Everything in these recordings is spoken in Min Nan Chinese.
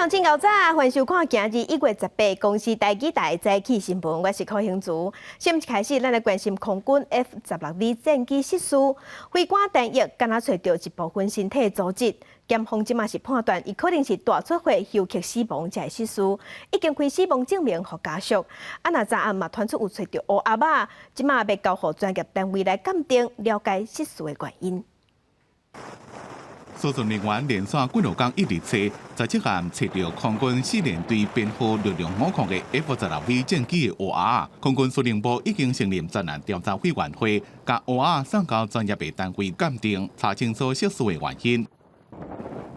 眾請𠢕早，歡迎收看今日1月18公視台語台早起新聞，我是柯興竹。新聞開始，咱來關心空軍 F-16V 戰機失事，飛官陳毅敢若揣著一部分身體組織，檢方這馬是判斷，伊可能是大出血休克死亡才會失事，已經開死亡證明予家屬。啊，若昨暗嘛傳出有揣著烏鴨仔，這馬欲交予專業單位來鑑定，了解失事的原因。搜救人員連續幾落工一直揣，17號揣著空軍四聯隊編號6050的 F-16V 戰機的烏鴨仔。空軍司令部已經成立專案調查委員會，共烏鴨仔送交專業的單位鑑定，查清楚失事的原因。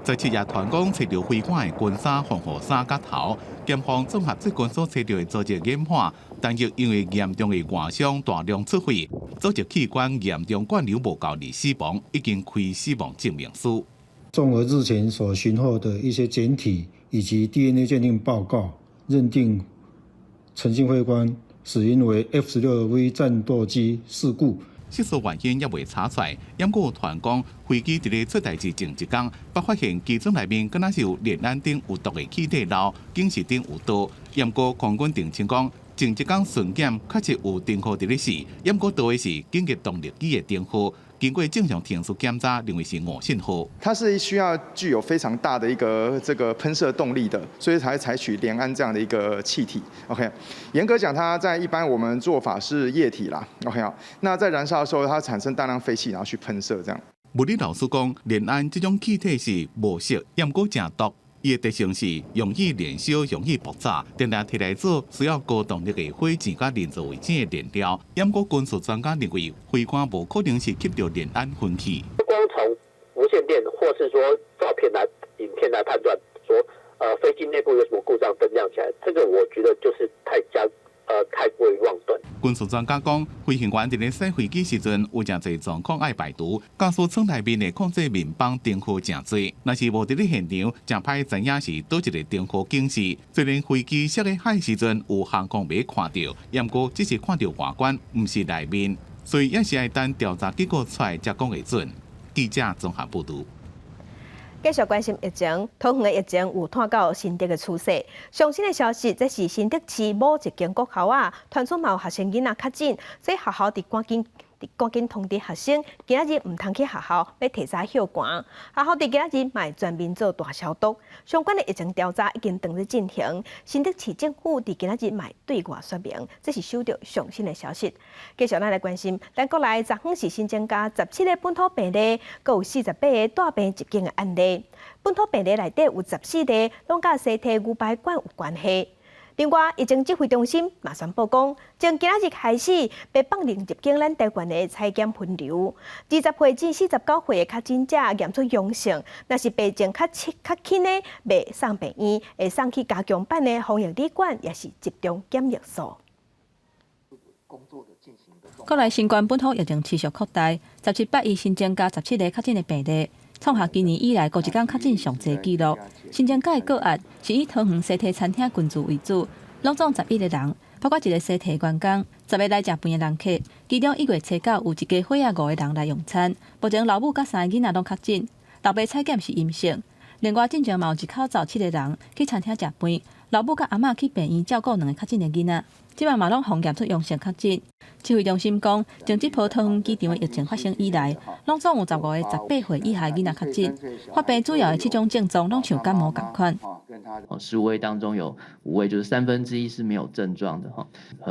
17日傳講揣著飛官的軍衫、防護衫佮頭，檢方綜合最近所揣著的組織研判，陳毅因為嚴重的外傷、大量出血、組織器官嚴重灌流無夠而死亡，已經開死亡證明書。綜合日前所尋獲的一些檢體以及 DNA 鑑定報告，認定陳姓飛官死因為 F-16V 戰鬥機事故。失事原因猶未查出來，毋過傳講飛機佇咧出代誌前一工，捌發現機艙內面敢若是有聯氨等有毒的氣體漏，警示燈有倒。毋過空軍澄清講，前一工巡檢確實有燈號佇咧熄，毋過倒的是緊急動力機的燈號。經過正常程序檢查，認為是誤信號。它是需要具有非常大的一個這個噴射動力的，所以才採取聯氨這樣的一個氣體。OK，嚴格講，它在一般我們做法是液體啦。OK 好，那在燃燒的時候，它產生大量廢氣，然後去噴射這樣。物理老師講，聯氨這種氣體是無色，毋過誠毒。伊的特性是容易燃燒、容易爆炸，定定提來做需要高動力的火箭佮人造衛星的燃料。毋過軍事專家認為，飛官無可能是吸著聯氨熏去。光從無線電或是說照片來、影片來判斷，說飛機內部有什麼故障，燈亮起來，這個我覺得就是太加太過於妄斷。軍事專家講，飛行員佇咧駛飛機時陣有誠濟狀況愛排除，駕駛艙內面的控制面板燈號誠濟，若是無佇咧現場，誠歹知影是佗一个燈號警示。雖然飛機摔咧海時陣有航空媒看著，毋過只是看著外觀，毋是內面，所以也是愛等調查結果出來才講會準。記者綜合報導。繼續關心疫情，桃園的疫情有拖到新竹的趨勢。上新的消息，這是新竹市某一間國校啊，傳出嘛有學生囡仔確診，所以學校佇趕緊趕緊通知學生，今仔日毋通去學校，欲提早歇寒。學校佇今仔日嘛會全面做大消毒。相關的疫情調查已經當咧進行，新竹市政府佇今仔日嘛會對外說明，這是收著上新的消息。繼續咱來關心，咱國內昨昏是新增加17個本土病例，閣有48個帶病入境的案例。本土病例內底有14例，攏佮西提牛排館有關係。另外，疫情指揮中心嘛宣布講，從今仔日開始，欲放任入境咱台灣的採檢分流。20歲至49歲的確診者驗出陽性，若是病情較輕較輕的，袂送病院，會送去加強版的防疫旅館，抑是集中檢疫所。國內新冠本土疫情持續擴大，17拜一新增加17個確診的病例，創下今年以來單一工確診上濟紀錄。新增加的個案是以桃園西提餐廳群聚為主，攏總11個人，包括一個西提員工，10個來食飯的人客，其中1月初9有一家伙仔五個人來用餐，目前老母佮三个囡仔攏確診，老爸採檢是陰性。另外，進前嘛有一口罩七個人去餐廳食飯，老母佮阿嬤去病院照顧兩个確診的囡仔，這擺嘛攏予驗出陽性確診。指揮中心講，從這波桃園機場的疫情發生以來，攏總有15個18歲以下囡仔確診，發病主要的七種症狀攏像感冒仝款。 10位當中有5位，就是1/3是沒有症狀的哈，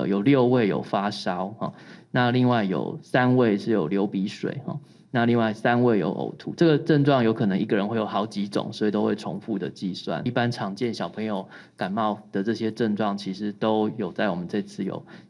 有6位有發燒哈，那另外有3位是有流鼻水哈。那另外3位有嘔吐，這個症狀有可能一個人會有好幾種，所以都會重複的計算。一般常見小朋友感冒的這些症狀，其實都有在我們這次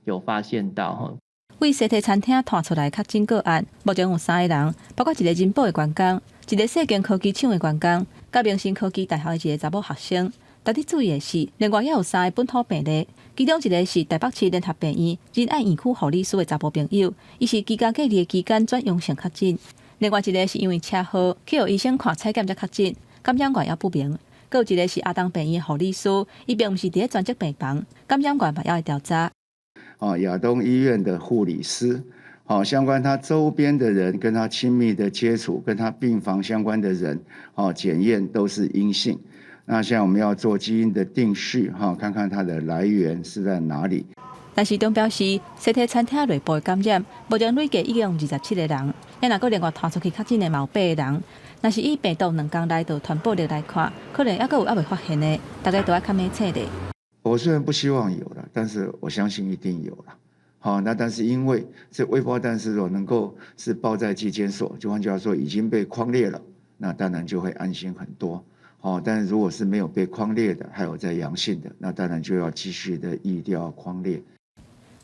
有發現到哈。佇西提餐廳拖出來確診個案，目前有三個人，包括一個仁寶的員工，一個世堅科技廠的員工，佮明星科技大學的一個查某學生。值得注意的是，另外猶有三個本土病例，其中一個是台北市聯合病院仁愛院區護理師的查埔朋友，伊是居家隔離的期間轉陽性確診；另外一個是因為車禍去予醫生看採檢才確診，感染源猶不明。閣有一個是亞東病院護理師，伊並毋是佇咧專責病房，感染源嘛猶會調查。哦，亞東醫院的護理師，好，相關他周邊的人跟他親密的接觸，跟他病房相關的人，哦，檢驗都是陰性。那現在我們要做基因的定序，哈，看看它的來源是在哪裡。陳時中表示，西提餐廳內部的感染，目前累計已經有27個人，也若閣另外傳出去確診的嘛有八個人。若是以病毒2工內就傳播力來看，可能猶閣有猶未發現的，大家都愛較密切的。我雖然不希望有了，但是我相信一定有了。好，那但是因為這未爆彈是若能夠是報在技監所，就換句話說已經被匡列了，那當然就會安心很多。好，但是如果是沒有被匡列的，還有在陽性的，那當然就要繼續的疫調匡列。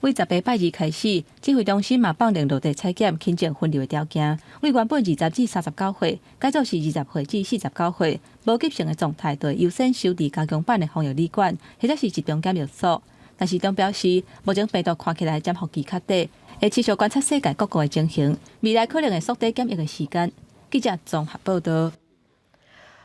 為18拜二開始，指揮中心嘛放令落地採檢輕症分流的條件，為原本20至39歲，改做是20歲至49歲，無急性的狀態，就會優先收佇加強版的防疫旅館，或者是集中檢疫所。陳時中表示，目前病毒看起來潛伏期較短，會持續觀察世界各國的情形，未來可能會縮短檢疫的時間。記者綜合報道。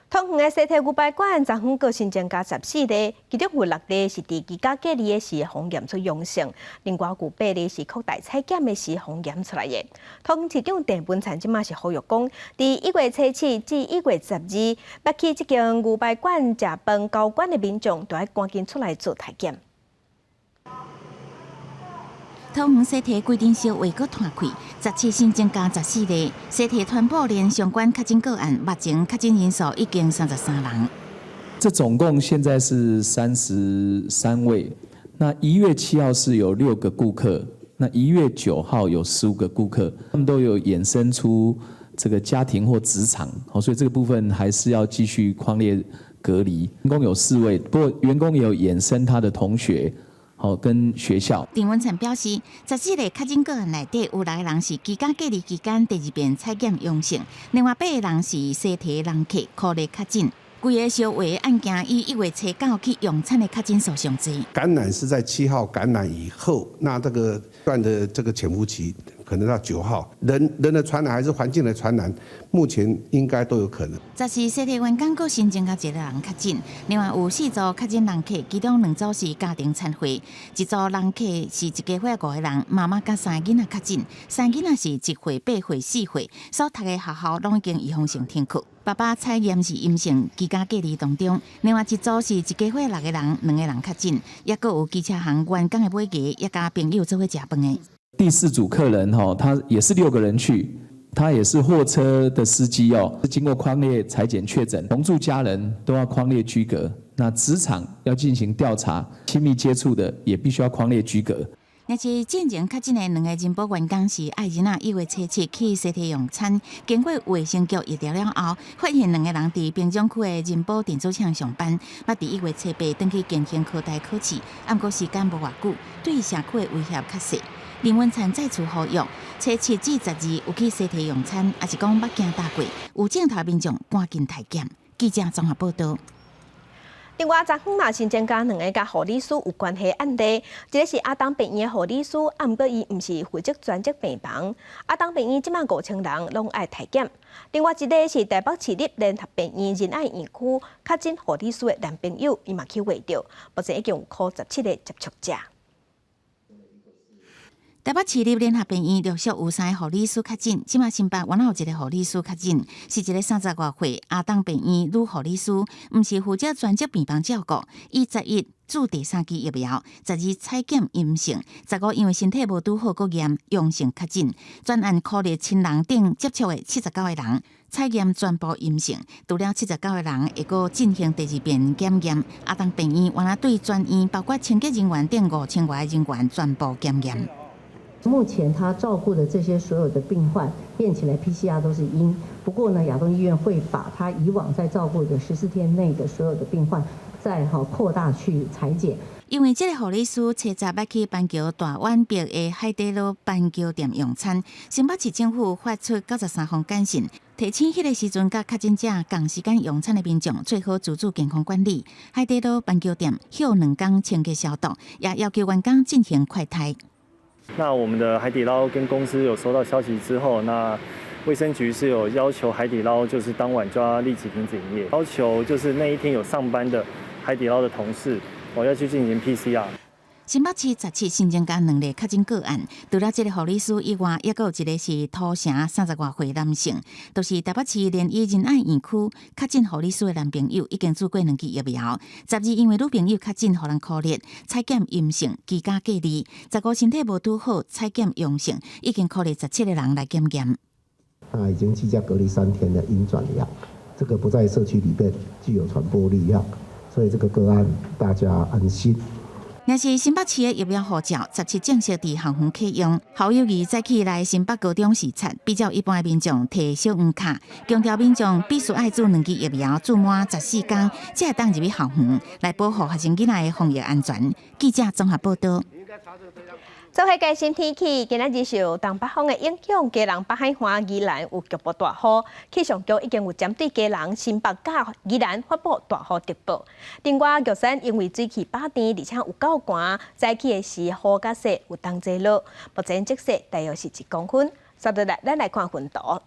桃園的西提牛排館昨昏閣新增加14例，其中有六例是佇居家隔離的時予驗出陽性，另外有八例是擴大採檢的時予驗出來的。桃園市長鄭文燦這馬是呼籲講，佇1月初7至1月12，欲去這間牛排館食飯交關的民眾，都愛趕緊出來做篩檢。桃園西提規陣燒話閣湠開，17新增加14例，西提傳播鏈相關確診個案，目前確診人數已經33人。這總共現在是33位。那1月7號是有六個顧客，那1月9號有15個顧客，他們都有衍生出這個家庭或職場，所以這個部分還是要繼續匡列隔離。員工有四位，不過員工也有衍生他的同學。好，跟學校。鄭文燦表示，14個確診個案內底有六個人是居家隔離期間第二遍採檢陽性，另外八個人是西提人客可能確診。規个相關案件以1月初9去用餐的確診數上濟。感染是在7號感染以後，那這個段的這個潛伏期可能到9號，人人的傳染還是環境的傳染，目前應該都有可能。十四西提員工閣新增加一個人確診，另外有四組確診人客，其中兩組是家庭餐會，一組人客是一家伙五個人，媽媽佮三个囡仔確診，三個囡仔是1歲、8歲、4歲，所讀的學校攏已經預防性停課。爸爸採驗是陰性，居家隔離當中。另外一組是一家伙六個人，兩個人確診，抑閣有機車行員工的尾牙，抑佮朋友做伙食飯的。第四組客人吼，他也是六個人去，他也是貨車的司機哦，經過匡列採檢確診，同住家人都要匡列居隔，那職場要進行調查，親密接觸的也必須要匡列居隔。若是進前確診的兩個仁寶員工是愛日仔1月初7去西提用餐，經過衛生局疫調了後，發現兩個人佇平中區的仁寶電子廠上班，捌佇1月初8轉去建興科大考試，毋過時間無偌久，對社區的威脅較細。林文燦再次呼籲，初七至十二有去西提用餐，抑是講捌行踏過，有症頭民眾趕緊篩檢。記者綜合報道。另外，昨昏嘛新增加兩个佮護理師有關係的案例，一个是亞東病院的護理師，啊，毋過伊毋是負責專責病房。亞東病院這馬5000人攏愛篩檢。另外一个是台北市立聯合病院仁愛院區確診護理師的男朋友，伊嘛去驗著，目前已經有箍17個接觸者。台北市立聯合病院陸續有三个護理師確診，這馬新北原來有一个護理師確診，是一個30外歲亞東病院女護理師，毋是負責專責病房照顧。伊11注第三劑疫苗，12採檢陰性，15因為身體無拄好，閣驗陽性確診。專案考慮親人等接觸的79個人，採驗全部陰性，除了79個人會閣進行第二遍檢驗。亞東病院原來對全院包括清潔人員等5000外人員全部檢驗。目前他照顧的這些所有的病患驗起來 PCR 都是陰，不過呢，亞東醫院會把他以往在照顧的14天內的所有的病患再哈擴大去採檢。因為這個護理師初十欲去板橋大丸別的海底撈板橋店用餐，新北市政府發出93封簡訊，提醒彼個時陣佮確診者仝時間用餐的民眾，做好自主健康管理。海底撈板橋店歇2工清潔消毒，也要求員工進行快篩。那我們的海底撈跟公司有收到消息之後，那衛生局是有要求海底撈就是當晚就要立即停止營業，要求就是那一天有上班的海底撈的同事，我要去進行 PCR。新北市十七新增加兩例確診個案，除了這个護理師以外，抑閣有一个是土城三十外歲男性，就是台北市聯醫仁愛院區確診護理師的男朋友，已經注過兩劑疫苗。十二因為女朋友確診，予人箍熱，採檢陰性，居家隔離。十五身體無拄好，採檢陽性，已經箍熱十七个人來檢驗。他已經居家隔離3天的陰轉陽，這個不在社區裡面具有傳播力啊，所以這個個案大家安心。若是新北市的疫苗護照，十七正式佇校園啟用。侯友宜早起來新北高中視察，比照一般的民眾提小黃卡，強調民眾必須愛注兩劑疫苗，注滿十四工，才會當入去校園，來保護學生囡仔的防疫安全。記者綜合報道。做伙關心天氣，今仔日受東北風的影響，基隆北海岸、宜蘭有局部大雨。氣象局已經有針對基隆、新北佮宜蘭發布大雨特報。另外，玉山因為水汽飽甜，而且有夠寒，早起的時雨佮雪有同齊落，目前積雪大約是1公分。接落來，咱來看雲圖。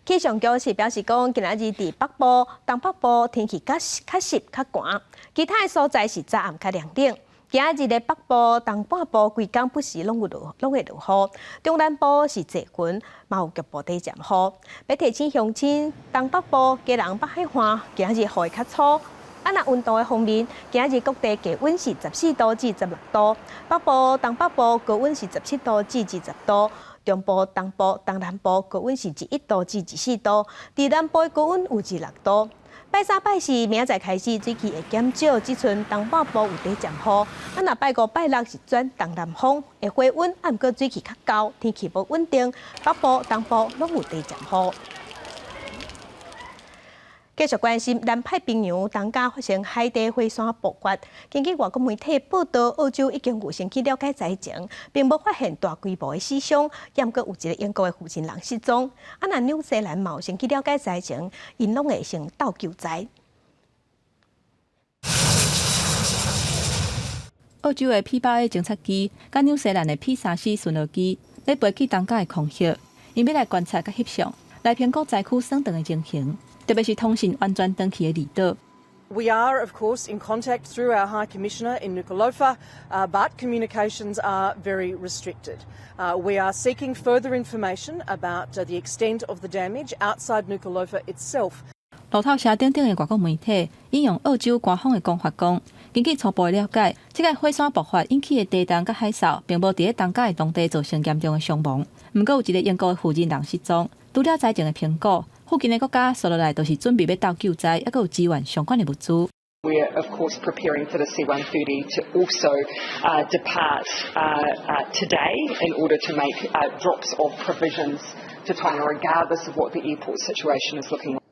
氣象局是表示講，今仔日佇北部、東北部天氣較較濕較寒，其他的所在是早暗較涼冷。今仔日的北部、東半部規工不時攏有落，攏會落雨。中南部是濟雲，嘛有局部短暫雨。欲提醒鄉親，東北部、基隆北海岸今仔日雨會較粗。啊，若溫度的方面，今仔日各地低溫是十四度至十六度，北部、東北部高溫是十七度至二十度，中部、東部、東南部高溫是二一度至二四度，佇南部的高溫有二六度。拜三、拜四，明仔載開始水汽會減少，只賰東半部有短暫雨。啊，若拜五、拜六是轉東南風，會回溫，啊，毋過水汽較厚，天氣無穩定，北部、東部攏有短暫雨。繼續關心南太平洋東加發生海底火山爆發，根據外國媒體報道，澳洲已經有先去了解災情，並無發現大規模的死傷，猶閣有一個英國的負責人失蹤。啊，若紐西蘭嘛有先去了解災情，𪜶攏會先鬥救災。澳洲的 P-8A 偵察機，佮紐西蘭的 P-3C 巡邏機，咧飛去東加的空域，𪜶欲來觀察佮翕相，來評估災區損斷的情形。特別是通信完全斷去的離島。 We are, of course, in contact through our High Commissioner in Nuku'alofa, but communications are very restricted. We are seeking further information about the extent of the damage outside Nuku'alofa itself. 路透社等等的外國媒體引用澳洲官方的講法講，根據初步的了解，這个火山爆發引起的地動佮海嘯，並無佇咧東加的當地造成嚴重的傷亡。毋過有一个英國的負責人失蹤。除了災情的評估，附近的國家紲落來都是準備欲鬥救災，猶閣有支援相關的物資。 We are of course preparing for the C-130 to also depart today in order to make drops of provisions to Tonga, regardless of what the airport situation is looking like.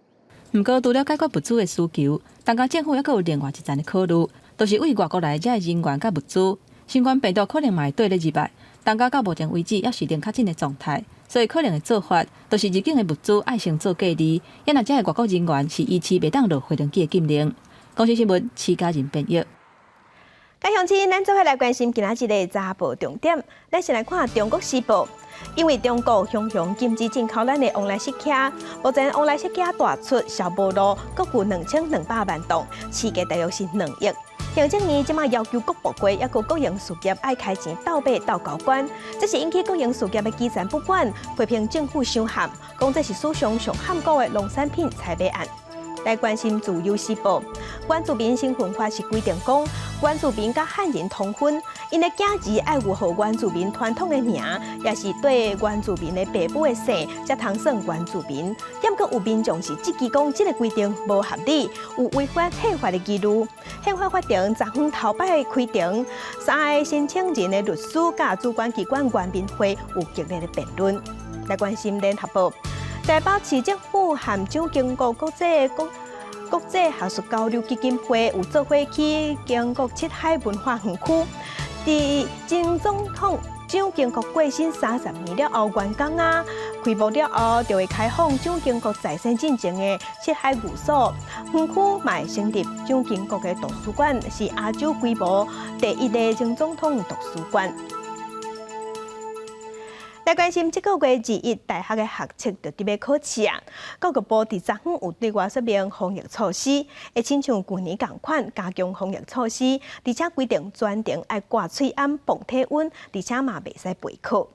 毋過，除了解決物資的需求，東加政府猶閣有另外一層的考慮，就是對外國來遮的人員佮物資，新冠病毒可能嘛會綴咧入來。東加到目前為止猶是零確診的狀態，所以可能的做法，就是入境的物資愛先做隔離，抑若遮的外國人員是維持袂當落飛行機的禁令。公視新聞，徐嘉仁編譯。各位鄉親，咱做伙來關心今仔日的早報重點。咱先來看《中國時報》，因為中國雄雄禁止進口咱的旺來釋茄，目前旺來釋茄大出銷無路，閣有2200萬噸，市價大約是2億。行政院這馬要求各部會抑閣國營事業愛開錢鬥買鬥交關，這是引起國營事業的基層不滿，批評政府傷悍，講這是史上上悍閣的農產品採買案。來關心自由時報，原住民身份法是規定講，原住民佮漢人通婚，𪜶的囝兒愛有予原住民傳統的名，也是綴原住民的爸母的姓，才通算原住民。毋過有民眾是質疑講，這个規定無合理，有違反憲法的疑慮。憲法法庭昨昏頭擺開庭，三个申請人的律師佮主管機關原民會有激烈的辯論。來關心聯合報。台北市政府和蔣經國國際國國際學術交流基金會有做伙去經國七海文化園區，佇前總統蔣經國過身30年了後完工啊，開幕了後就會開放蔣經國在生進前的七海寓所園區，嘛會成立蔣經國的圖書館，是亞洲規模第一个前總統圖書館。來關心，這個月21大學的學測就佇欲考試啊。教育部佇昨昏有對外說明防疫措施，會親像舊年仝款加強防疫措施，而且規定全程愛掛喙罨、磅體溫，而且嘛袂使陪考。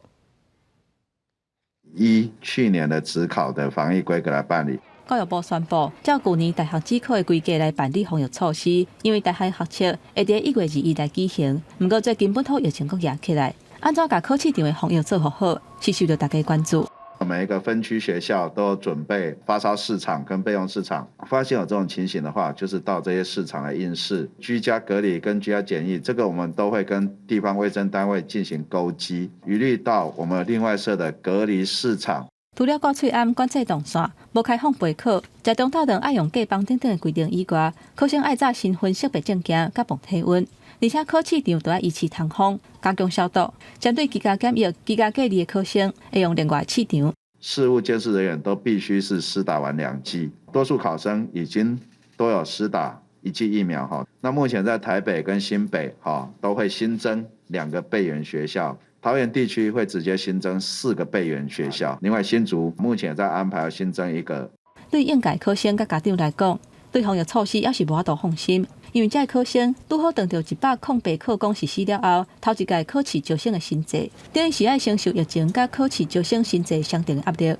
依去年的指考的防疫規格來辦理。教育部宣布，照舊年大學指考的規格來辦理防疫措施，因為大學學測會佇1月21來舉行，毋過最近本土疫情閣嚴起來，按怎共考試場的防疫做予好，是受著大家關注。每一個分區學校都準備發燒試場跟備用試場，發現有這種情形的話，就是到這些試場來應試。居家隔離跟居家檢疫，這個我們都會跟地方衛生單位進行勾稽，一律到我們另外設的隔離試場。除了掛喙罨、管制動線、無開放陪考、食中晝頓愛用隔板等等的規定以外，考生愛紮身份識別證件、佮磅體溫，而且考試場都愛維持通風、加強消毒。針對居家檢疫、居家隔離的考生，會用另外試場。事務監視人員都必須是施打完兩劑，多數考生已經都有施打一劑疫苗哈。那目前在台北跟新北哈都會新增兩個備援學校。桃園地區會直接新增四個備援學校，另外新竹目前在安排新增一個。對應屆考生佮家長來講，對防疫措施猶是無法度放心，因為這个考生拄好當著108課綱實施了後，頭一屆考試招生的新制，等於是愛承受疫情佮考試招生新制雙重的壓力。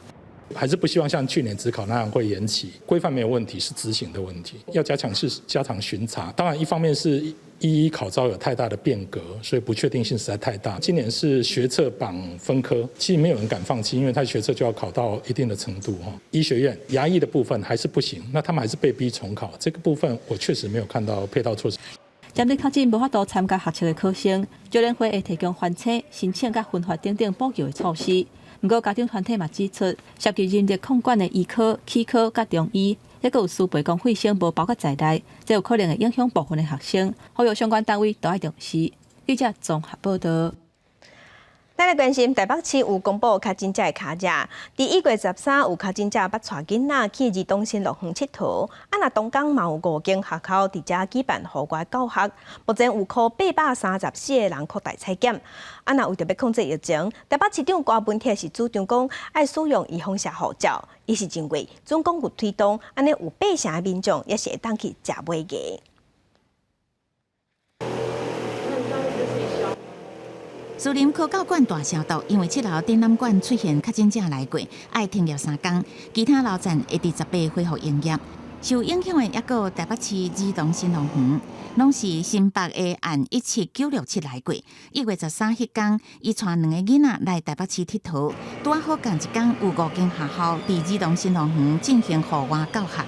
還是不希望像去年指考那樣會延期，規範沒有問題，是執行的問題，要加強是加強巡查。當然，一方面是一一考招有太大的變革，所以不確定性實在太大。今年是學測綁分科，其實沒有人敢放棄，因為他學測就要考到一定的程度哈。醫學院牙醫的部分還是不行，那他們還是被逼重考。這個部分我確實沒有看到配套措施。針對確診無法度參加學測的考生，招聯會會提供還車、申請佮分發等等補救的措施。毋過家長團體嘛指出，涉及人力控管的醫科、齒科佮中醫，猶閣有輸賠公費生無包括在內，這有可能會影響部分的學生，呼籲相關單位都愛重視。記者綜合報導。咱來關心台北市有公布確診者的跤跡，佇1月13有確診者捌帶囡仔去兒童新樂園𨑨迌，啊若東港嘛有五間學校佇遮舉辦戶外教學，目前有予834個人擴大採檢。啊若為著欲控制疫情，台北市長柯文哲是主張講愛使用預防射護照，伊是認為總共有推動，按呢有八成的民眾也是會當去食尾牙。士林科教館大消毒，因為七樓展覽館出現確診者來過，愛停業三工，其他樓層會佇18恢復營業。受影響的猶閣有台北市兒童新樂園，攏是新北的案17967來過。1月13彼工，伊帶兩个囡仔來台北市𨑨迌，拄仔好仝一工有五間學校佇兒童新樂園進行戶外教學。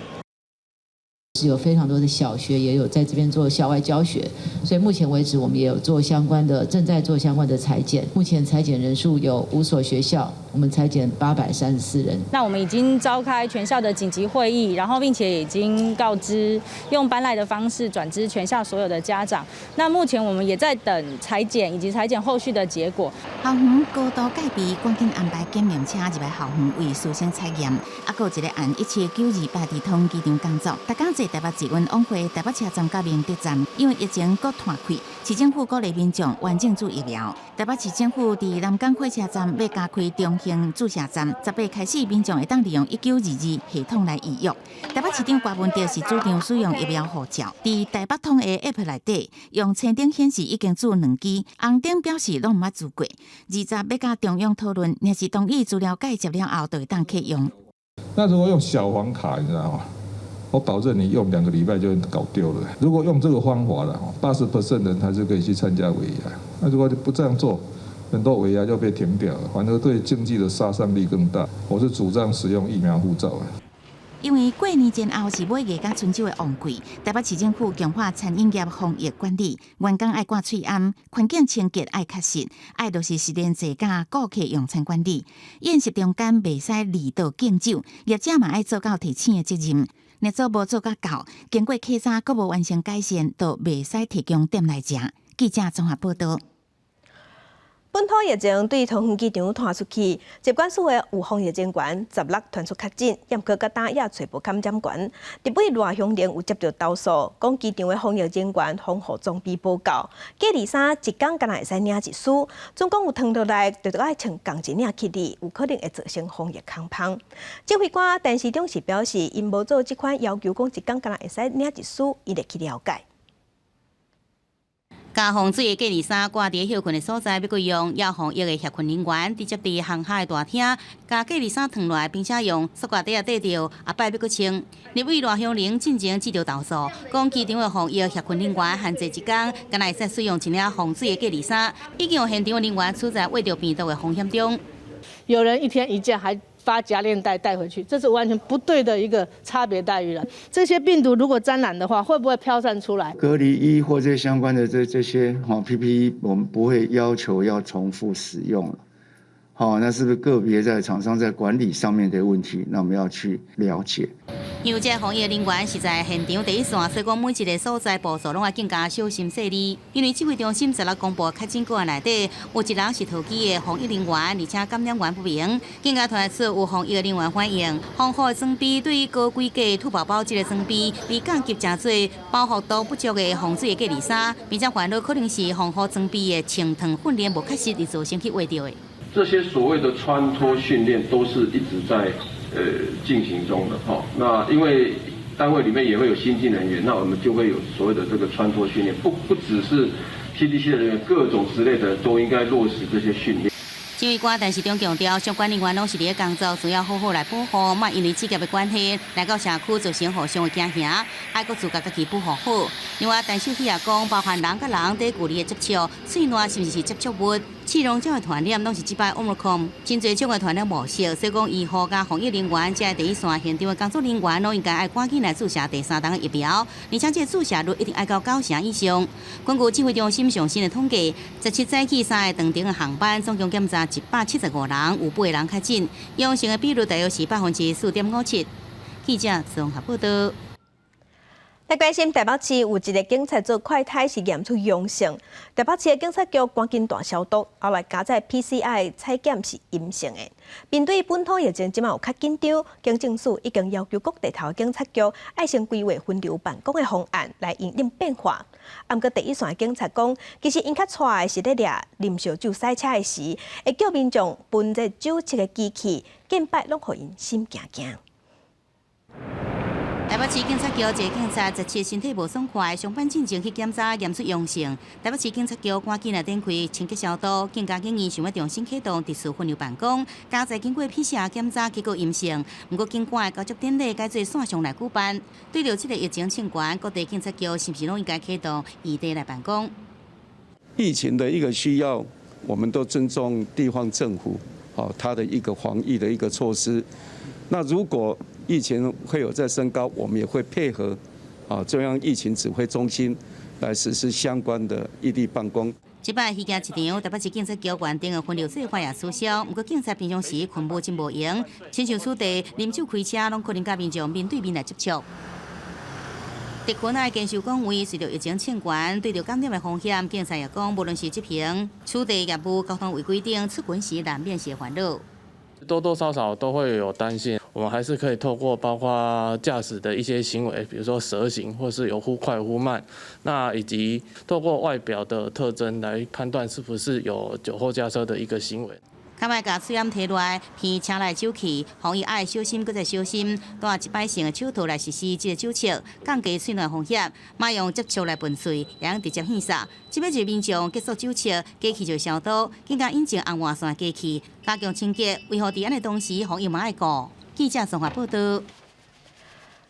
是有非常多的小學也有在這邊做校外教學，所以目前為止我們也有做相關的，正在做相關的採檢。目前採檢人數有五所學校，我們採檢834人。那我們已經召開全校的緊急會議，然後並且已經告知用班賴的方式轉知全校所有的家長。那目前我們也在等採檢以及採檢後續的結果。校園高度戒備，趕緊安排檢驗車入來校園為師生採驗。啊，閣有一個案17928佇統機場工作，逐工坐台北捷運往回台北車站佮明德站，因為疫情閣湠開，市政府鼓勵民眾完整注疫苗。台北市政府佇南港火車站欲加開中興注射站，18開始民眾會當利用1922系統來預約。台北市長柯文哲是主張使用疫苗護照，佇台北通的 App 內底用青燈顯示已經注兩劑，紅燈表示攏毋捌注過。20欲佮中央討論，若是同意資料介接了後，就會當啟用。那如果用小黃卡，你知道嗎？我保證你用2個禮拜就搞丟了。如果用這個方法了，80% 人還是可以去參加尾牙。那如果不這樣做，很多尾牙就被停掉了，反而對經濟的殺傷力更大。我是主張使用疫苗護照的。因為過年前後是尾牙佮春酒的旺季，台北市政府強化餐飲業防疫管理，員工愛掛喙罨，環境清潔愛確實，愛落實實聯制佮顧客用餐管理。宴席中間袂使離桌敬酒，業者嘛愛做到提醒的責任。若做無做甲到，經過稽查閣無完成改善，就袂使提供店內食。記者綜合報導。本土疫情對桃園機場傳出去，疾管署的有防疫人員16傳出確診，毋過到今也揣無感染源。立委賴香伶有接著投訴，講機場的防疫人員防護裝備無夠，隔離衫一工干焦會使領一絲，總講有褪落來，就著愛穿仝一領去理，有可能會造成防疫空縫。指揮官陳時中是表示，𪜶無做這款要求，講一工干焦會使領一絲，伊會去了解。共防水的隔離衫掛佇歇睏的所在，欲閣用，猶防疫的協訓人員直接佇航廈的大廳，共隔離衫脫落來，並且用塑膠袋仔袋著，後擺欲閣穿。立委賴香伶進前接著投訴，講機場的防疫協訓人員限制一工，干焦會使使用一領防水的隔離衫，已經有現場人員處在秽著病毒的風險中。有人一天一件還發夾鏈袋帶回去，這是完全不對的一個差別待遇了。這些病毒如果沾染的話，會不會飄散出來？隔離衣或者相關的這些哈 PPE，我們不會要求要重複使用了。好，那是不是個別在廠商在管理上面的問題？那我們要去了解。因為這防疫人員是在現場第一線，所以講每一個所在步驟攏愛更加小心細膩。因為指揮中心16公布確診個案內底，有一人是桃機的防疫人員，而且感染源不明。更加傳出有防疫人員反映，防護裝備對高規格兔寶寶這個裝備，被降級成做包覆度不足的防水的隔離衫，並且煩惱可能是防護裝備的穿脫訓練無確實而造成去畫著的。這些所謂的穿脫訓練都是一直在進行中的哈。那因為單位裡面也會有新進人員，那我們就會有所謂的這個穿脫訓練，不只是 CDC 的人員，各種之類的都應該落實這些訓練。指揮官陳時中強調，相關人員攏是佇咧工作，需要好好來保護，莫因為職業的關係來到社區造成互相的驚嚇，愛閣自覺家己保護好。另外，陳秀熙也講，包含人佮人佇距離的接觸、喙瀾甚至是接觸物、氣溶膠的傳染，攏是這擺 Omicron 真濟種的傳染模式。所以講，醫護佮防疫人員，這第一線現場的工作人員，攏應該愛趕緊來注射第三針的疫苗，而且這個注射率一定愛到九成以上。根據指揮中心上新的統計，17早起三个長程的航班，總共檢查175人，有八個人確診，陽性的比率大約是4.57%。記者綜合報道。來關心台北市有一个警察做快篩是驗出陽性，台北市的警察局趕緊大消毒，後來加載 PCR 採檢是陰性的。面對本土疫情這馬有較緊張，警政署已經要求各地頭警察局愛先規劃分流辦公的方案來因應變化。毋過第一線的警察講，其實𪜶較𤆬的是咧掠啉燒酒駛車的時，會叫民眾噴這酒測的機器，見擺攏予𪜶心驚驚。台北市警察局一個警察17身體無爽快，上班進前去檢查，驗出陽性。台北市警察局趕緊來展開清潔消毒，更加建議想欲重新啟動特殊分流辦公。加載經過 PCR 檢查結果陰性，毋過警官的交接典禮改做線上來舉辦。對著這个疫情衝懸，各地警察局是毋是攏應該啟動異地來辦公？疫情的一個需要，我們都尊重地方政府，好，他的一個防疫的一個措施。那如果疫情會有再升高，我們也會配合啊中央疫情指揮中心來實施相關的異地辦公。這擺虛驚一場，台北市警察局原定的分流計劃也取消。毋過警察平常時勤務真無閒，親像此地啉酒開車，攏可能佮民眾面對面來接觸。特勤愛堅守崗位，隨著疫情衝懸，對著感染的風險，警察也講，無論是執行取締業務、交通違規定，出勤時難免是煩惱。多多少少都會有擔心，我們還是可以透過包括駕駛的一些行為，比如說蛇行或是有忽快忽慢，那以及透過外表的特徵來判斷是不是有酒後駕車的一個行為。較莫共喙罨提落來，鼻車內酒氣，防疫愛小心，閣再小心。戴一擺性的手套來實施這個酒測，降低喙瀾風險。莫用接觸來噴喙，會用直接鼻捒。這擺就民眾結束酒測，機器就消毒，更加引進紅外線機器，加強清潔，維護治安的同時，防疫嘛愛顧。記者綜合報道。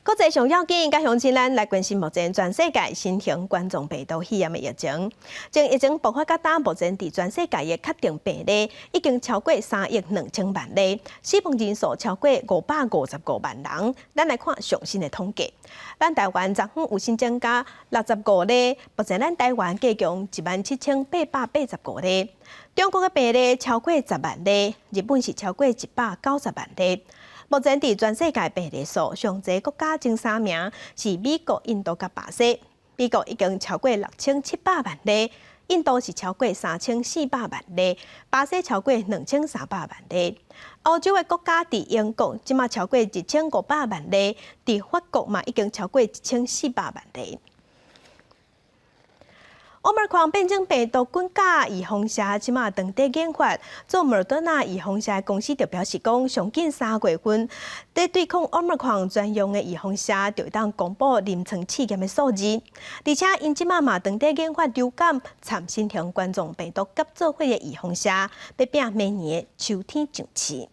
國際上要緊，佮鄉親咱來關心目前全世界新型冠狀病毒肺炎的疫情。從疫情爆發到今，目前佇全世界的確定病例已經超過3億2千萬例，死亡人數超過555萬人。咱來看上新的統計，咱台灣昨昏有新增加65例，目前咱台灣計共17,885例。中國的病例超過10萬例，日本是超過190萬例。目前佇全世界病例數上濟國家前三名是美國、印度佮巴西。美國已經超過6700萬例，印度是超過3400萬例，巴西超過2300萬例。歐洲的國家佇英國，這馬超過1500萬例，佇法國嘛已經超過1400萬例。奧密克戎變種病毒菌佮預防射，這馬當地研發做莫德納預防射的公司就表示講，上緊3月份，佇對抗奧密克戎專用的預防射，就會當公布臨床試驗的數字。而且，𪜶這馬嘛當地研發流感摻新型冠狀病毒合做伙的預防射，欲拚明年的秋天上市。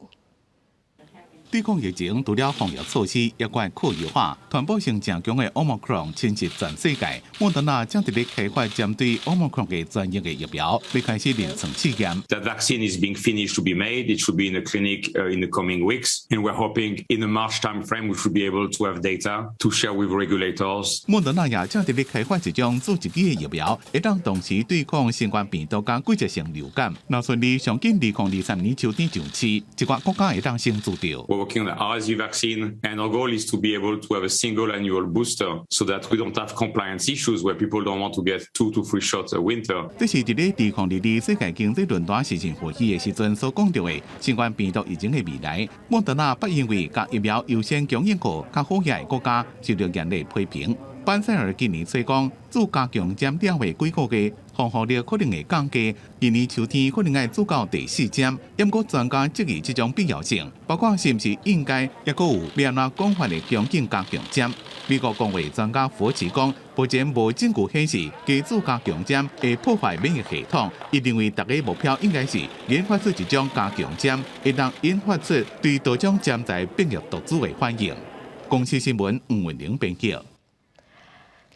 對抗疫情，除了防疫措施，也閣擴優化。傳播性誠強的奧密克戎侵襲全世界，莫德納正佇咧開發針對奧密克戎的專用的疫苗，欲開始臨床試驗。 That vaccine is being finished to be made. It should be in the clinic in the coming weeks, and we're hoping in the March timeframe we should be able to have data to share with regulators. 莫德納也正佇咧開發一種注一劑的疫苗，會當同時對抗新冠病毒佮季節性流感。若順利上緊2023年秋天上市，一寡國家會當先注著。 We're working on the RSV vaccine, and our goal is to be able to have a single annual booster so that we don't have compliance issues where people don't want to get two to three shots a winter. 這是佇咧2022世界經濟論壇視訊會議的時陣所講著的新冠病毒疫情的未來。莫德納不因為共疫苗優先供應予較好額的國家受著嚴厲批評。班塞爾今年初講，注加強針了後幾個月，防護力可能會降低。今年秋天可能愛注到第四針。毋過專家質疑這種必要性，包括是毋是應該抑閣有欲按怎廣泛的供應加強針。美國公衛專家福奇講，目前無證據顯示加注加強針會破壞免疫系統。伊認為逐个目標應該是研發出一種加強針，會當引發出對多種潛在變異毒株的反應。公視新聞吳文玲編輯。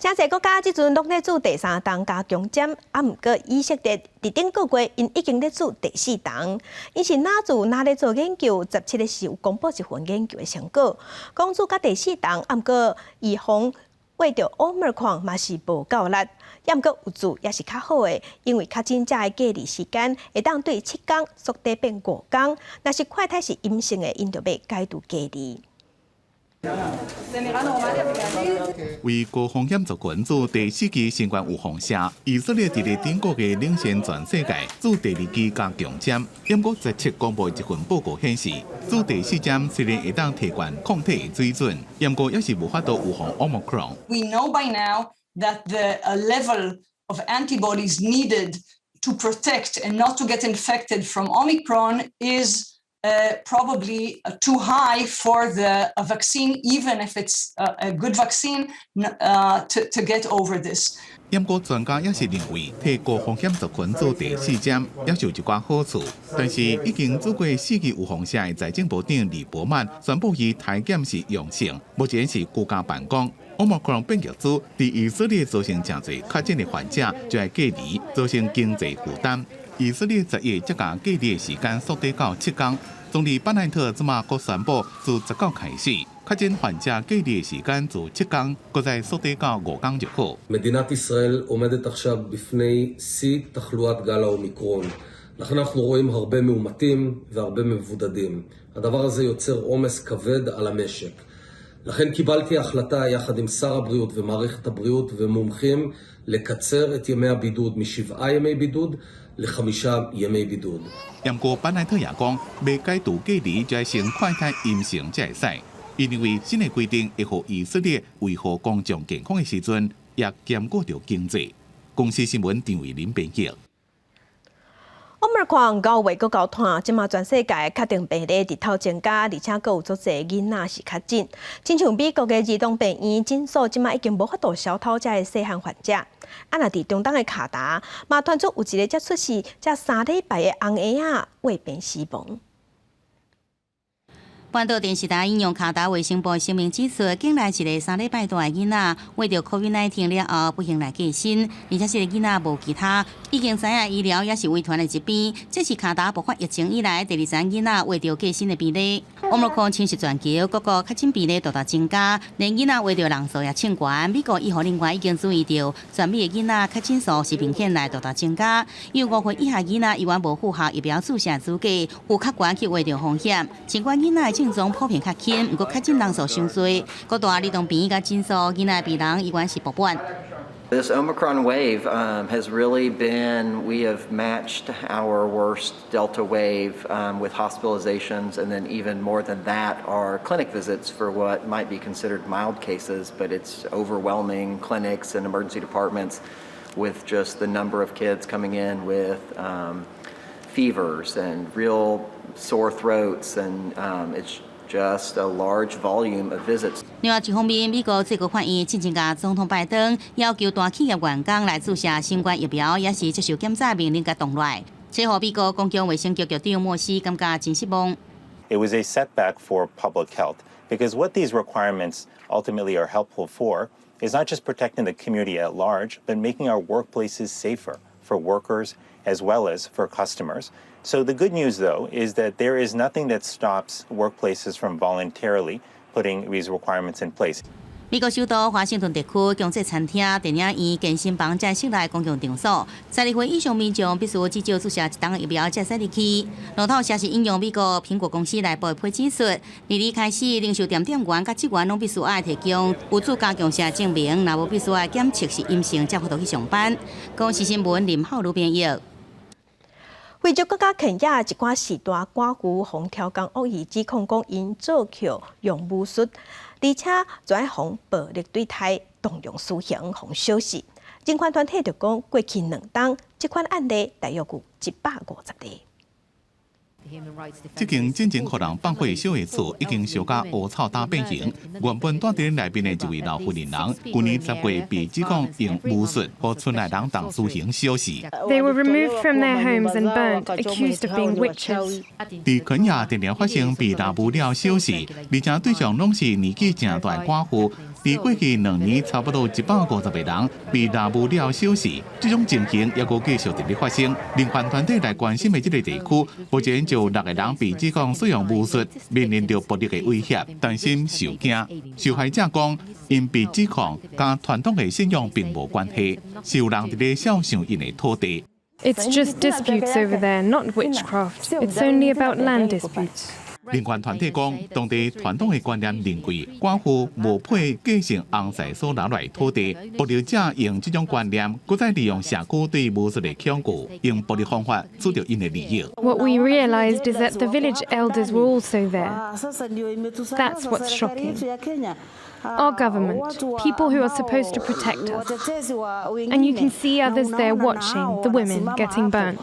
誠濟國家這陣攏咧注第三筒加強針，啊，毋過以色列佇頂個月，𪜶已經咧注第四筒。𪜶是哪做哪咧做研究？17日時有公布一份研究的成果，講注佮第四筒，啊，毋過預防患著奧密克戎嘛是無夠力，抑毋過有注也是較好的，因為確診者的隔離時間會當對7工縮短變5工，若是快篩是陰性的，𪜶就欲解除隔離。為高風險族群注第四劑新冠預防射，以色列佇咧頂個月領先全世界注第二劑加強針。毋過17公布一份報告顯示，注第四針雖然會當提懸抗體的水準，毋過猶是無法度預防奧密克戎。 We know by now that the level of antibodies needed to protect and not to get infected from Omicron is probably too high for the vaccine, even if it's a good vaccine, to get over this. 毋過專家也是認為，替高風險族群注第四針也是有一寡好處。但是已經注過四劑預防射的財政部長李伯曼宣布，伊篩檢是陽性，目前是居家辦公。奧密克戎變異株佇以色列造成誠濟確診的患者就愛隔離，造成經濟負擔。以色列11才共隔離的時間縮短到7工。總理班奈特這馬閣宣布，自19開始，確診患者隔離的時間自7工，閣再縮短到5工就好。 מדינת ישראל עומדת עכשיו בפני שיא תחלואת גל האומיקרון. לכן אנחנו רואים הרבה מאומתים והרבה מבודדים. הדבר הזה יוצר עומס כבד על המשק. לכן קיבלתי החלטה יחד עם שר הבריאות ומערכת הבריאות ומומחים לקצר את ימי הבידוד מ-7 ימי בידוד ל-5 ימי בידוד. 毋過班奈特也講，欲解除隔離就愛先快篩陰性才會使。伊認為新的規定會予以色列維護公眾健康的時陣，也兼顧著經濟。公視新聞張偉林編輯。奧密克戎9月閣夠湠，這馬全世界確診病例日頭增加，而且閣有足濟囡仔是確診。親像美國的兒童病院診所，這馬已經無法度收敨這个細漢患者。啊，若佇中東的卡達，嘛傳出有一個才出世才3禮拜的紅嬰仔臥病死亡。半島電視台引用卡達衛生部聲明指出，境內一個3禮拜大的囡仔，患著 COVID-19 了後，不幸來過身，而且這個囡仔無其他，已經知影醫療抑是遺傳的疾病。這是卡達爆發疫情以來第二十囡仔患著過身的病例。奧密克戎侵襲全球，各國確診病例大大增加，連囡仔患著人數也衝懸。美國醫護人員已經注意著，全美的囡仔確診數是明顯來大大增加。有5歲以下囡仔猶原無符合疫苗注射資格，有較懸去患著風險。儘管囡仔的症狀普遍較輕，毋過確診人數傷濟，各大兒童病院佮診所，囡仔病人猶原是爆滿。This Omicron wave has really been, we have matched our worst Delta wave with hospitalizations, and then even more than that are clinic visits for what might be considered mild cases, but it's overwhelming clinics and emergency departments with just the number of kids coming in with fevers and real sore throats, and it's just a large volume of visits. 另外一方面，美國最高法院進前共總統拜登要求大企業員工來注射新冠疫苗，抑是接受檢查命令共擋落來，這予美國公共衛生局局長莫斯感覺真失望。 It was a setback for public health because what these requirements ultimately are helpful for is not just protecting the community at large, but making our workplaces safer for workers as well as for customers. So the good news, though, is that there is nothing that stops workplaces from voluntarily putting these requirements in place. 美國首都華盛頓特區強制餐廳、電影院、健身房這室內公共場所，12歲以上民眾必須至少注射一劑疫苗才會使入去。路透社是引用美國蘋果公司內部的批指出，年底開始，零售店店員佮職員攏必須愛提供有注加強射證明，若無必須愛檢測是陰性，才有法度去上班。公視新聞林浩如編譯。非洲國家肯亞一寡序大寡婦予刁工惡意指控講𪜶做抾用巫術，而且就愛予暴力對待，動用私刑予燒死。人權團體就講，過去2冬，這款案例大約有150例。這間進前予人放火燒的厝已經燒甲烏臭焦變形。原本住佇內面的一位老婦人，舊年10月被指控用巫術，予村內人動私刑燒死。 They were removed from their homes and burnt, accused of being witches. 佇肯亞定定發生被納巫了燒死，而且對象攏是年紀誠大寡婦。佇過去2年，差不多150個人被納巫了燒死，這種情形猶閣繼續佇咧發生。人權團體來關心的這个地區，目前就有六個人被指控使用巫術，面臨著暴力的威脅，擔心受驚。受害者講，𪜶被指控佮傳統的信仰並無關係，是有人佇咧肖想𪜶的土地。 It's just disputes over there, not witchcraft. It's only about land disputes. 人權團體講，當地傳統的觀念認為，寡婦無配繼承翁婿所留來土地，暴力者用這種觀念，閣再利用社區對巫術的恐懼，用暴力方法取得𪜶的利益。 What we realized is that the village elders were also there. That's what's shocking. Our government, people who are supposed to protect us. And you can see others there watching the women getting burnt.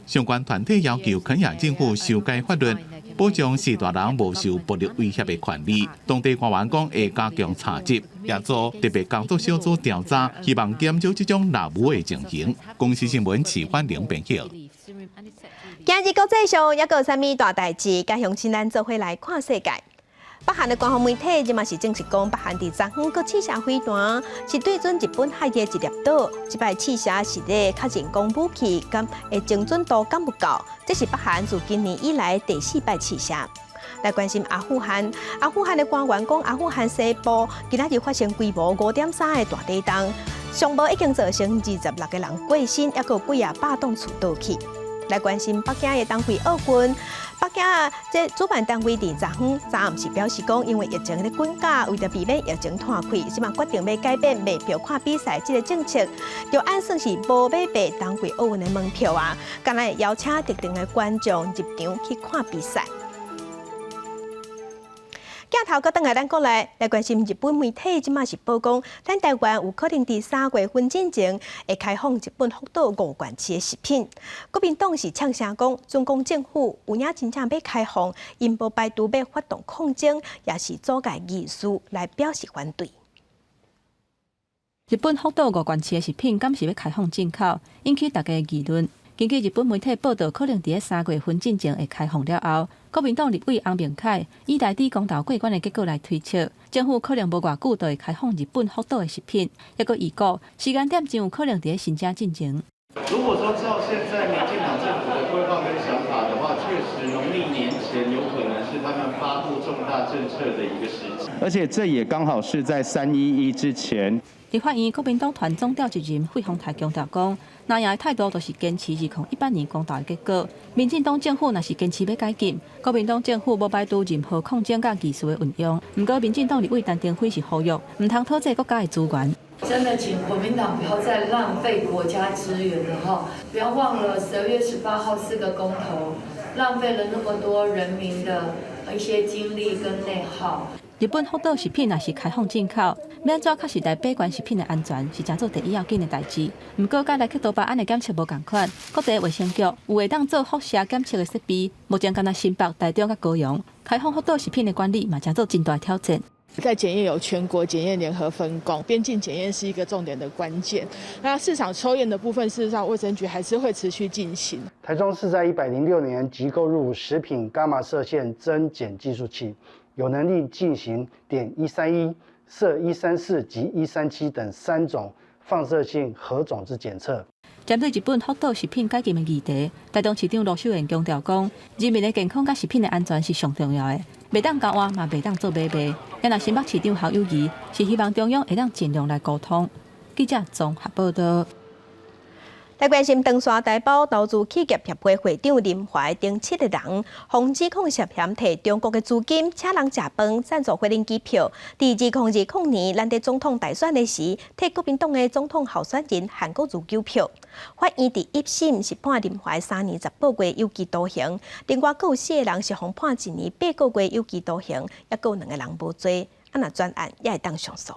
相關團體要求肯亞政府修改法律，保障序大人無受暴力威脅的權利。當地官員講會加強查緝，也做特別工作小組調查，希望減少這種納巫的情形。公視新聞齊歡玲編譯。今日國際上猶閣有啥物大代誌？佮鄉親咱做伙來看世界。北韓的官方媒體這嘛是證實講，北韓佇昨昏閣試射飛彈，是對準日本海的一粒島。這擺試射是咧確認講武器敢的精準度敢有夠？這是北韓自今年以來第四擺試射。來關心阿富汗，阿富汗的官員講，阿富汗西部今仔日發生規模5.3的大地動，上無已經造成26個人過身，猶閣有幾仔百棟厝倒去。來關心北京的冬季奧運，北京啊，這主辦單位佇昨昏昨暗時表示講，因為疫情咧滾價，為著避免疫情湠開，這馬決定欲改變賣票看比賽這个政策，就按算是無欲賣冬季奧運的門票啊，干焦會邀請特定的觀眾入場去看比賽。鏡頭閣轉來咱國內來關心日本媒體，這馬是報講，咱台灣有可能佇3月份進前會開放日本福島五縣市的食品。國民黨是嗆聲講，準講政府有影真正欲開放，𪜶無排除欲發動抗爭，抑是阻礙議事來表示反對。日本福島五縣市的食品，敢是欲開放進口，引起大家議論。根據日本媒體報道，可能佇咧3月份進前會開放了後，國民黨立委翁明凱以內地公投過關的結果來推測，政府可能無偌久就會開放日本福島的食品，抑閣預估時間點真有可能佇咧新春進前。如果說照現在民進黨政府的規劃跟想法的話，確實農曆年前有可能是他們發布重大政策的一個時機。而且這也剛好是在311之前。立法院國民黨團總召集人費鴻泰強調講，藍營的態度就是堅持2018年公投的結果。民進黨政府若是堅持欲解禁，國民黨政府無排除任何抗爭佮技術的運用。毋過民進黨立委陳亭妃是呼籲，毋通拖債國家的資源。真的，請國民黨不要再浪費國家資源了哈！不要忘了12月18號四個公投，浪費了那麼多人民的一些精力跟內耗。日本福島食品若是開放進口，欲按怎確實來把關食品的安全，是誠做第一要緊的代誌。毋過，佮萊克多巴胺的檢測無仝款，各地衛生局有會當做輻射檢測的設備，目前干焦新北、台中佮高雄開放福島食品的管理嘛，誠做真大挑戰。在檢驗有全國檢驗聯合分工，邊境檢驗是一個重點的關鍵。那市場抽驗的部分，事實上衛生局還是會持續進行。台中市在106年即購入食品伽馬射線偵檢計數器，有能力進行碘131、銫134及137等三種放射性核種之檢測。針對日本福島食品解禁的議題，台中市長盧秀燕強調講，人民的健康佮食品的安全是上重要的，袂當交換嘛，袂當做買賣。若新北市長侯友宜是希望中央會當盡量來溝通。記者綜合報道。來關心長沙台胞投資企業協會會長林懷等七个人，予指控涉嫌提中國的資金，請人食飯、贊助飛行機票。佇2020年，咱佇總統大選的時，替國民黨的總統候選人韓國瑜糾票。法院佇一審是判林懷3年10個月有期徒刑，另外閣有四個人是予判1年8個月有期徒刑，猶閣有兩個人無罪。啊，若轉案也會當上訴。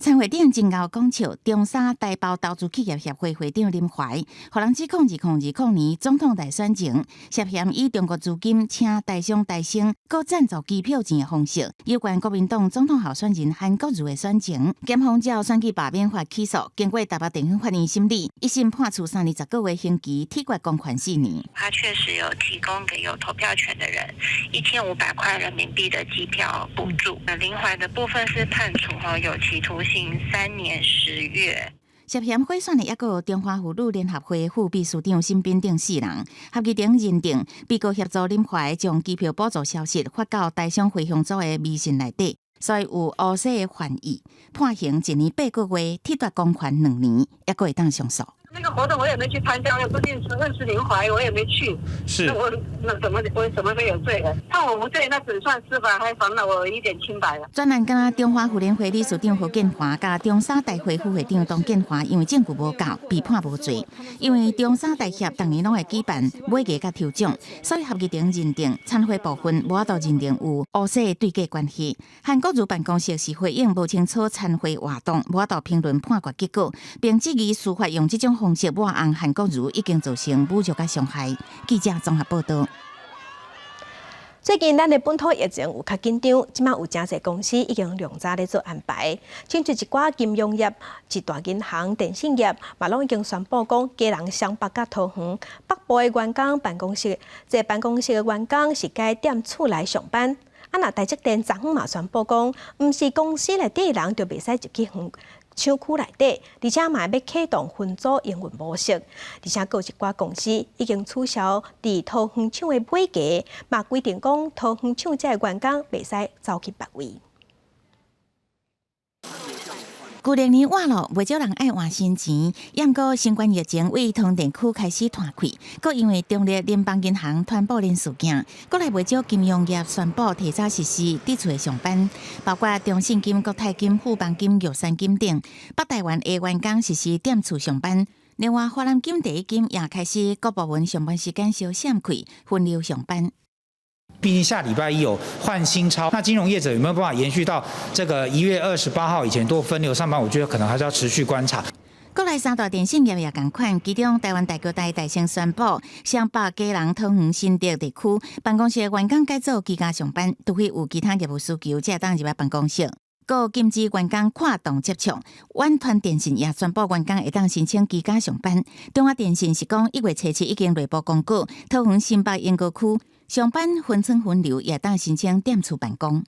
參會長真𠢕講笑，中沙台胞投資企業協會會長林懷，予人指控2020年總統大選前，涉嫌以中國資金請台商台商，閣贊助機票錢的方式，有關國民黨總統候選人韓國瑜的選情，檢方照選舉罷免法起訴，經過台北地方法院審理，一審判處3年10個月刑期，褫奪公權4年。他確實有提供給有投票權的人1500塊人民幣的機票補助。林懷的部分是判處有期徒刑3年10月。涉嫌賄選的一個中華婦女聯合會副秘書長沈彬等四人，合議庭認定被告協助林懷將機票補助消息發到台商回鄉組的微信內底，所以有烏色的嫌疑，判刑1年8個月，褫奪公權2年，抑閣會當上訴。那個活動我也沒去參加，我也不認識認識林懷，我也沒去。是。那我那怎麼我怎麼會有罪呢？判我無罪，那只算司法還還了我一點清白了。專案敢若中華婦聯會理事長何建華佮中沙大會副會長董建華，因為證據無夠，被判無罪。因為中沙大協逐年攏會舉辦尾牙佮抽獎，所以合議庭認定參會部分無法度認定有烏色對價關係。韓國瑜辦公室是回應無清楚參會活動，無法度評論判決結果，並質疑司法用這種方式抹紅韓國瑜已經造成侮辱佮傷害。記者綜合報道。最近咱的本土疫情有較緊張，這馬有誠濟公司已經量早咧做安排，親像一寡金融業、一大銀行、電信業，嘛攏已經宣布講，基隆、雙北佮桃園北部的員工辦公室，這辦公室的員工是改踮厝內上班。啊，若台積電昨昏嘛宣布講，毋是公司內底人就袂使入去廠區內底，而且嘛欲啟動分組營運模式，而且閣有一寡公司已經取消佇桃園廠的尾牙，嘛規定講桃園廠這員工袂使走去別位。舊曆年倚落，袂少人愛換新錢。毋過新冠疫情對糖電區開始斷氣，閣因為中壢聯邦銀行傳播鏈事件，國內袂少金融業宣布提早實施佇厝上班，包括中信金、國泰金、富邦金、玉山金等。北台灣的員工實施踮厝上班。另外，華南金第一金也開始各部門上班時間小閃開，分流上班。畢竟下禮拜一有換新鈔，那金融業者有沒有辦法延續到這個1月28號以前多分流上班？我覺得可能還是要持續觀察。國內三大電信業也仝款，其中台灣大哥大大聲宣布，雙北、基隆、桃園、新竹地區辦公室員工改做居家上班，除非有其他業務需求，才會當入來辦公室。閣禁止員工跨棟接觸。遠傳電信也宣布員工會當申請居家上班。中華電信是講1月初7已經內部公告，桃園新北鶯歌區上班分層分流，也當申請踮厝辦公。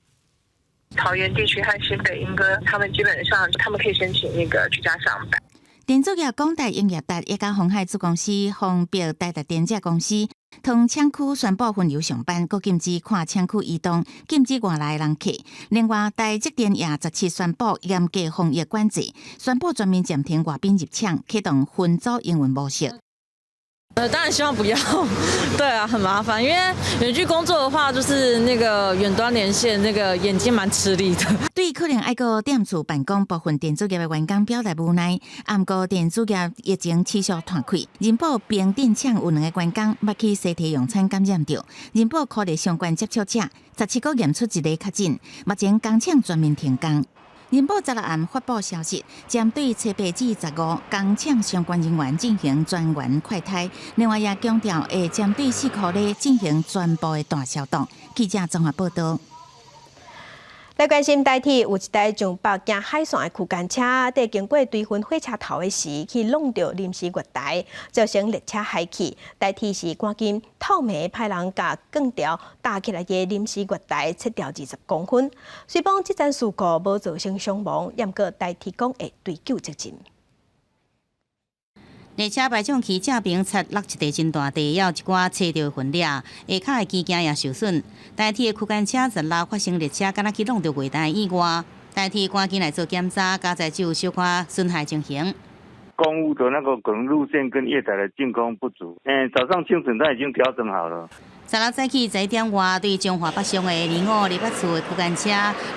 桃園地區和新北鶯歌，他們基本上他們可以申請那個居家上班。電子業廣大英業達一家鴻海子公司、豐北台達電這公司，桃廠區宣布分流上班，閣禁止跨廠區移動，禁止外來人客。另外，台積電也17宣布嚴格防疫管制，宣布全面暫停外賓入廠，啟動分組營運模式。當然希望不要，對啊，很麻煩，因為遠距工作的話，就是那個遠端連線，那個眼睛蠻吃力的。對可能愛閣踮厝辦公部分電子業的員工表達無奈，毋過電子業疫情持續湠開，仁寶平鎮廠有兩个員工捌去西提用餐感染著，仁寶箍熱相關接觸者，17閣驗出一个確診，目前工廠全面停工。仁寶16暗發布消息，針對初八至15工廠相關人員進行全員快篩，另外也強調會針對四箍咧進行全部的大消毒。記者綜合報道。來關心台鐵有一台上北行海線的區間車，佇經過堆雲火車頭的時，去挵著臨時月台，造成列車害去。台鐵是趕緊透暝派人共鋼條搭起來的臨時月台切掉20公分。雖講這樁事故無造成傷亡，毋過台鐵講會追究責任。列車排障區正邊擦落一塊真大塊，也有一寡切著痕跡，下跤的機件也受損。台鐵的區間車16發生列車敢若去挵著月台意外，台鐵趕緊來做檢查，佳哉只有小可損害情形。公務的那個可能路線跟月台的淨空不足，早上清晨他已經調整好了。16早起11點外，對彰化北上的2528次的區間車，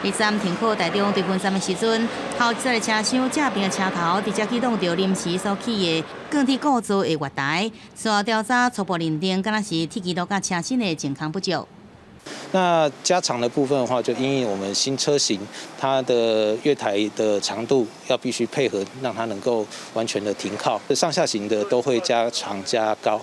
佇站停靠台中堆雲站的時陣，後一個車廂正邊的車頭直接去挵著臨時所起的鋼鐵構造的月台，事後調查初步認定，敢若是鐵支路佮車身的淨空不足。那加長的部分的話，就因應我們新車型，它的月台的長度要必須配合，讓它能夠完全的停靠。上下行的都會加長加高。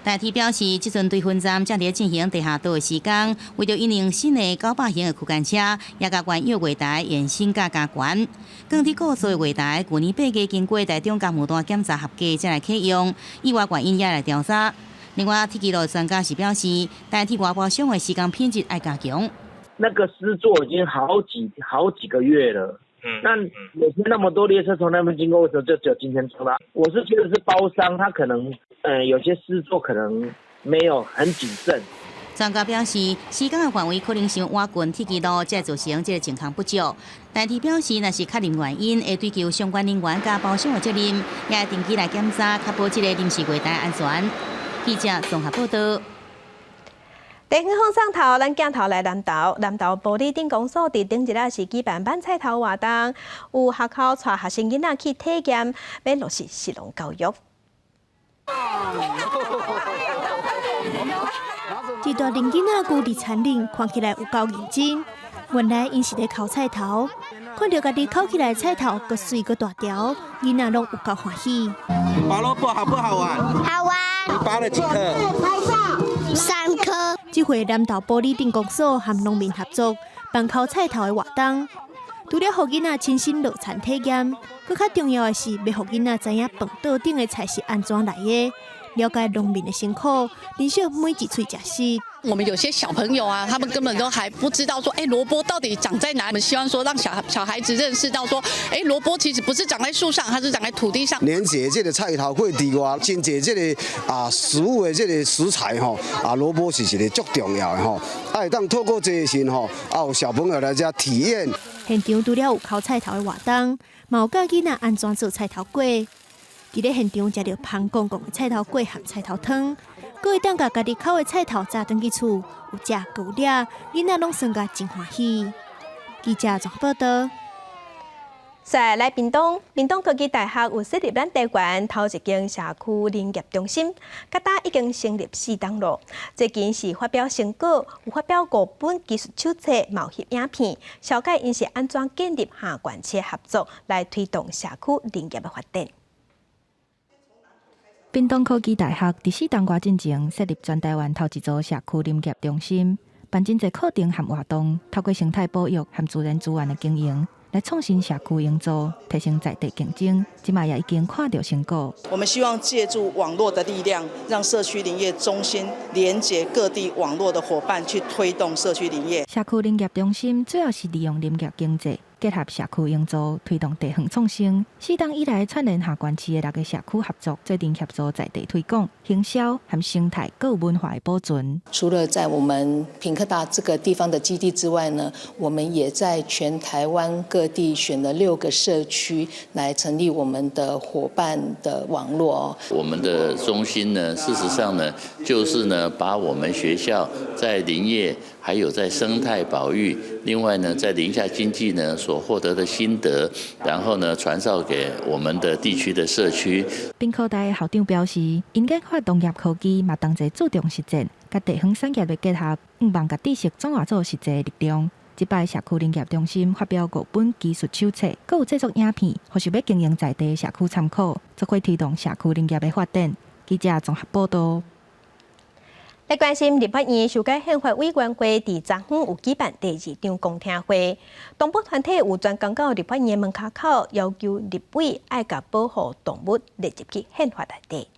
台鐵表示，這陣堆雲站正佇進行地下道的施工，為著因應新的900型的區間車，也共原有月台延伸佮加懸。鋼鐵構造的月台，舊年8月經過台中工務單檢查合格，才來啟用。意外原因也來調查。另外，鐵支路專家是表示，台鐵外包商的施工品質愛加強。那個施作已經好幾好幾個月了。那每天那麼多列車從那邊經過，為什麼就只有今天出啦？我是覺得是包商，他可能，有些施作可能沒有很謹慎。專家表示，施工的範圍可能傷倚近鐵支路，才會造成這个淨空不足。台鐵表示，若是確認原因，會追究相關人員佮包商的責任，也會定期來檢查，確保這个臨時月台安全。記者綜合報道。地方放送頭，咱鏡頭來南投，南投埔里鎮公所佇頂日仔是舉辦挽菜頭活動，有學校帶學生囡仔去體驗，欲落實食農教育。這大陣囡仔聚佇田裡，看起來有夠認真。原來𪜶是咧剾菜頭，看著家己剾起來菜頭，閣媠閣大條，囡仔攏有夠歡喜。拔蘿蔔好不好玩？好玩。你拔了幾顆？三顆。這回南投埔里鎮公所和農民合作辦剾菜頭的活動，除了予囡仔親身落田體驗，閣較重要的是，欲予囡仔知影飯桌頂的菜是按怎來的，了解農民的辛苦，珍惜每一喙食食。我們有些小朋友啊，他們根本都還不知道說，哎，蘿蔔到底長在哪？我們希望說，讓小小孩子認識到說，哎，蘿蔔其實不是長在樹上，它是長在土地上。連接這个菜頭粿之外，真濟這个食物的這个食材吼，蘿蔔是一个足重要的吼，會當透過這个時吼，有小朋友來遮體驗。現場除了有剾菜頭的活動，嘛有教囡仔按怎做菜頭粿。佇咧現場食著芳摃摃的菜頭粿和菜頭湯，閣會當共家己剾的菜頭紮轉去厝，有食閣有掠，囡仔攏耍甲真歡喜。記者綜合報道。再來屏東，屏東科技大學有設立咱台灣頭一間社區林業中心，到今已經成立4冬囉。最近是發表成果，有發表五本技術手冊，嘛有翕影片，紹介𪜶是按怎建立和縣市合作，來推動社區林業的發展。屏東科技大學佇4冬外進前設立全台灣頭一座社區林業中心，辦真濟課程和活動，透過生態保育和自然資源的經營，來創新社區營造，提升在地競爭。這馬也已經看著成果。我們希望借助網絡的力量，讓社區林業中心連結各地網絡的夥伴，去推動社區林業。社區林業中心主要是利用林業經濟，結合社區營造，推動地方創生。四冬以來，串聯下關市的六个社區合作，做陣協助在地推廣、行銷和生態閣文化的保存。除了在我們屏科大這個地方的基地之外呢，我們也在全台灣各地選了六個社區來成立我們的夥伴的網絡。我們的中心呢，事實上呢，就是呢，把我們學校在林業，還有在生態保育，另外呢，在林下經濟呢所獲得的心得，然後呢，傳授給我們的地區的社區。屏科大校長表示，𪜶研發農業科技嘛，同齊注重實踐，佮地方產業的結合，向望共知識轉化做實際力量。這擺社區林業中心發表五本技術手冊，閣有製作影片，予想欲經營在地社區參考，做伙推動社區林業的發展。記者綜合報道。來關心立法院修改憲法委員會佇昨昏有舉辦第二場公聽會，動保團體有專工到立法院門跤口，要求立委愛共保護動物列入去憲法內底。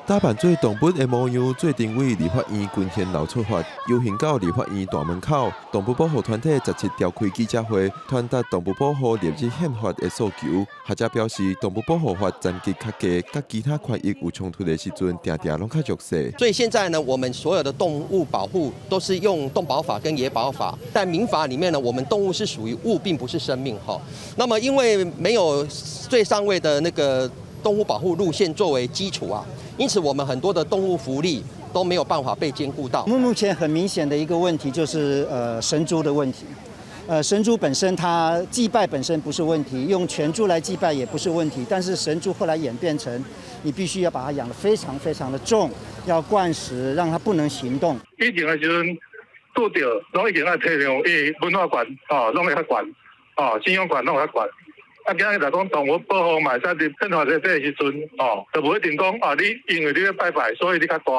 打扮做動物的模樣，做陣為立法院群賢樓出發，遊行到立法院大門口。動物保護團體17召開記者會，傳達動物保護列入憲法的訴求。學者表示，動物保護法層級較低，佮其他權益有衝突的時陣，定定攏較弱勢。所以現在呢，我們所有的動物保護都是用動保法跟野保法，在民法裡面呢，我們動物是屬於物，並不是生命哈。那麼因為沒有最上位的那個動物保護路線作為基礎啊。因此，我們很多的動物福利都沒有辦法被兼顧到。目前很明顯的一個問題就是，神豬的問題。神豬本身它祭拜本身不是問題，用全豬來祭拜也不是問題。但是神豬後來演變成，你必須要把它養得非常非常的重，要灌食，讓它不能行動。以前的時陣，拄著攏已經愛體諒伊文化權，哦，攏會較懸，哦，信仰權攏會較懸。啊，今日來講動物保護嘛，會使佇憲法內底的時陣，哦，就無一定講啊，你因為你欲拜拜，所以你較大，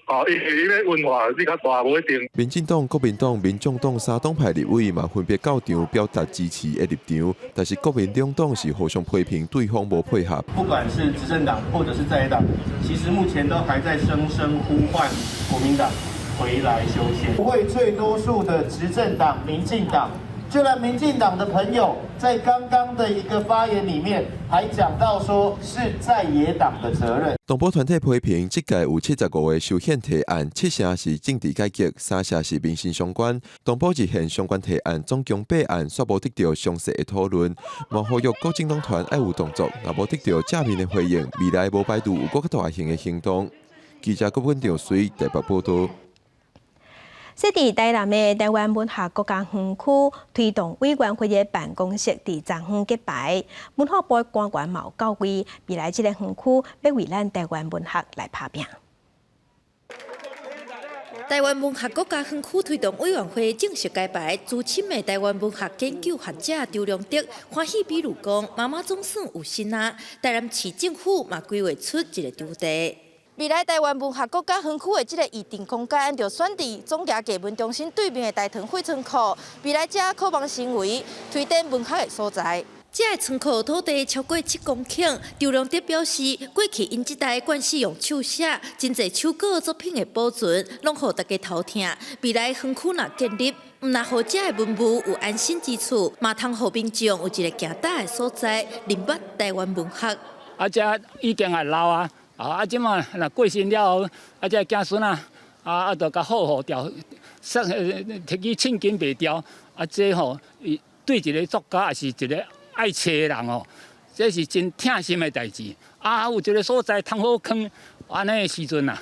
哦，因為你欲文化你較大，無一定。民進黨、國民黨、民眾黨三黨派立委嘛，分別到場表達支持的立場，但是國民兩黨是互相批評對方無配合。不管是執政黨或者是在野黨，其實目前都還在聲聲呼喚國民黨回來修憲。會最多數的執政黨民進黨。就連民進黨的朋友在剛剛的一個發言裡面，還講到說是在野黨的責任。動保團體批評，這屆有75個修憲提案，七成是政治改革，三成是民生相關。動保熱線相關提案總共八案，煞無得著詳細的討論。嘛呼籲各政黨團愛有動作，若無得著正面的回應，未來無排除有閣較大型的行動。記者郭文長隨台北報道。設佇台南的台灣文學國家園區推動委員會的辦公室佇昨昏揭牌，文化部官員嘛有到位，未來這个園區欲為咱台灣文學來拍拚。台灣文學國家園區推動委員會正式揭牌，資深的台灣文學研究學者周良德歡喜比如講，媽媽總算有心啊！台南市政府嘛規劃出一个場地。未來台灣文學國家園區的這个預定空間，就選佇總藝藝文中心對面的大屯廢倉庫。未來這可望成為推展文學的所在。這个倉庫土地超過7公頃，周良德表示，過去𪜶這代慣勢用手寫，真濟手稿作品的保存，攏予大家頭疼。未來園區若建立，毋但予這个文物有安身之處，嘛通予民眾有一个行搭的所在，認捌台灣文學。啊，這已經會老啊，啊，這馬若過身了後，啊，這子孫啊，啊啊，就共好好掉，提去凊筋袂掉，啊，這吼，對一个作家也是一个愛冊的人哦，這是真疼心的代誌。啊，有一个所在通好囥，按呢的時陣啊，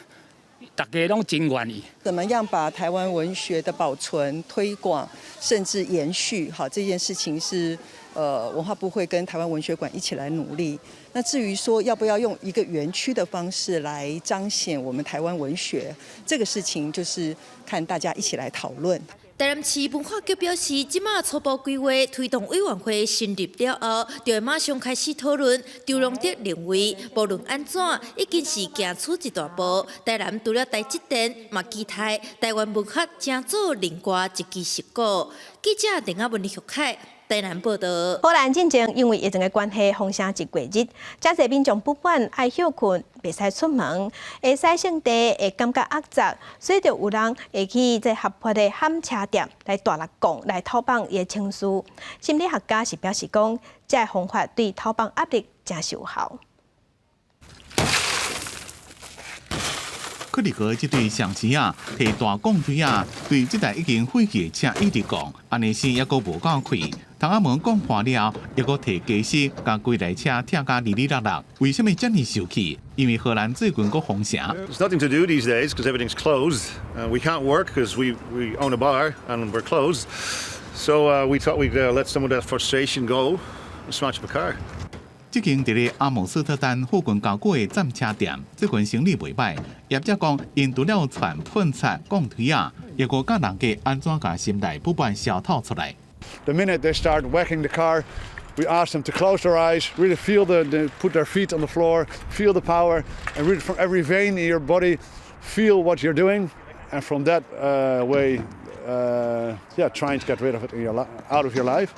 大家攏真願意。怎麼樣把台灣文學的保存、推廣，甚至延續，好，這件事情是文化部會跟台灣文學館一起來努力。那至於說要不要用一個園區的方式來彰顯我們台灣文學，這個事情就是看大家一起來討論。台南市文化局表示，這馬初步規劃推動委員會成立了後，就會馬上開始討論。周良德認為，無論按怎，已經是行出一大步。台南除了台積電，嘛期待台灣文學成做另外一支成果。記者鄧亞文、李玉凱台南報道。荷蘭進前因為疫情的關係封城一月日，遮濟民眾不滿愛歇睏，袂使出門，會使性地會感覺壓榨，所以就有人會去這合法的贁車店來大力講來討放伊的情緒。心理學家是表示講，這个方法對討放壓力誠有效。克里格這對雙生仔，提大鋼錘仔，對這台已經廢棄的車一直講，按呢聲猶閣無夠氣。窗仔門講破了，猶閣提家私，共規台車拆甲離離落落。為啥物遮爾受氣？因為荷蘭最近閣封城。 There's nothing to do these days because everything's closed. We can't work because we own a bar and we're closed. So we thought we'd let some of that frustration go and smash up a car. 這間佇咧阿姆斯特丹附近舊古的贓車店，最近生意袂䆀。業者講，𪜶除了傳噴漆、鋼錘仔，猶閣教人家按怎共心內不滿消透出來。 The minute they start whacking the car, we ask them to close their eyes, really feel the put their feet on the floor, feel the power, and really from every vein in your body, feel what you're doing, and from that way, yeah, trying to get rid of it in your out of your life.